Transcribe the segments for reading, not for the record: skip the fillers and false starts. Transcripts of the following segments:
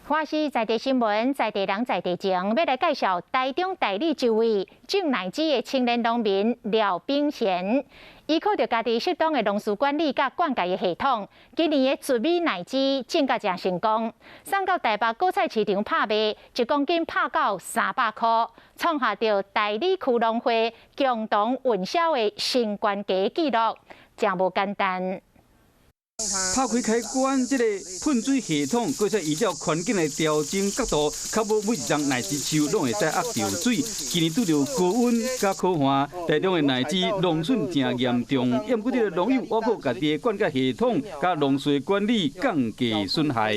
華視在地新聞，在地人在地情，欲來介紹台中大里一位種奶子的青年農民廖炳賢，依靠著家己適當的農事管理佮灌溉的系統，今年的玉米奶子種甲誠成功，送到台北果菜市場拍賣，1公斤拍到300箍，創下著大里區農會共同運銷的新懸低紀錄，誠無簡單。拍開開關，這个噴水系統，閣會使依照環境來調整角度，確保每一叢奶子樹攏會使壓著水。今年拄著高溫佮苦旱，台中的奶子農損誠嚴重。毋過這个農友倚靠家己的灌溉系統佮農事管理降低損害。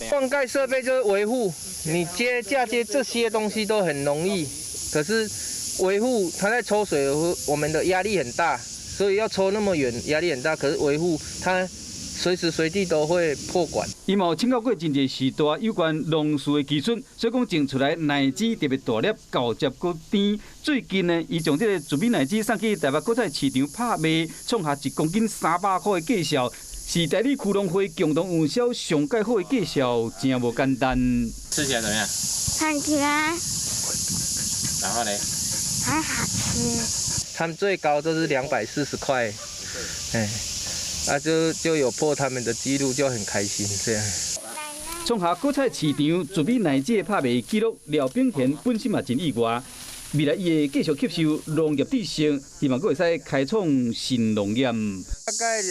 灌溉設備就是維護，你接嫁接這些東西都很容易，可是維護它在抽水，我們的壓力很大，所以要抽那麼遠，壓力很大。可是維護它，隨時隨地都會破管。伊嘛有請教過真濟時代有關農事的技術，所以講種出來奶子特別大粒，厚汁閣甜。最近呢，伊將這个玉米奶子送去台北果菜市場拍賣，創下1公斤300塊的價數，是大里區農會共同運銷上蓋好的價數，誠無簡單。吃起來怎麼樣？很甜。然後呢？很好吃。他們最高都是240塊，哎。啊，就有破他們的記錄，就很開心這樣。創下果菜市場玉米奶子的拍賣紀錄，廖炳賢本身嘛真意外。未來伊會繼續吸收農業知識，希望閣會使開創新農業。大概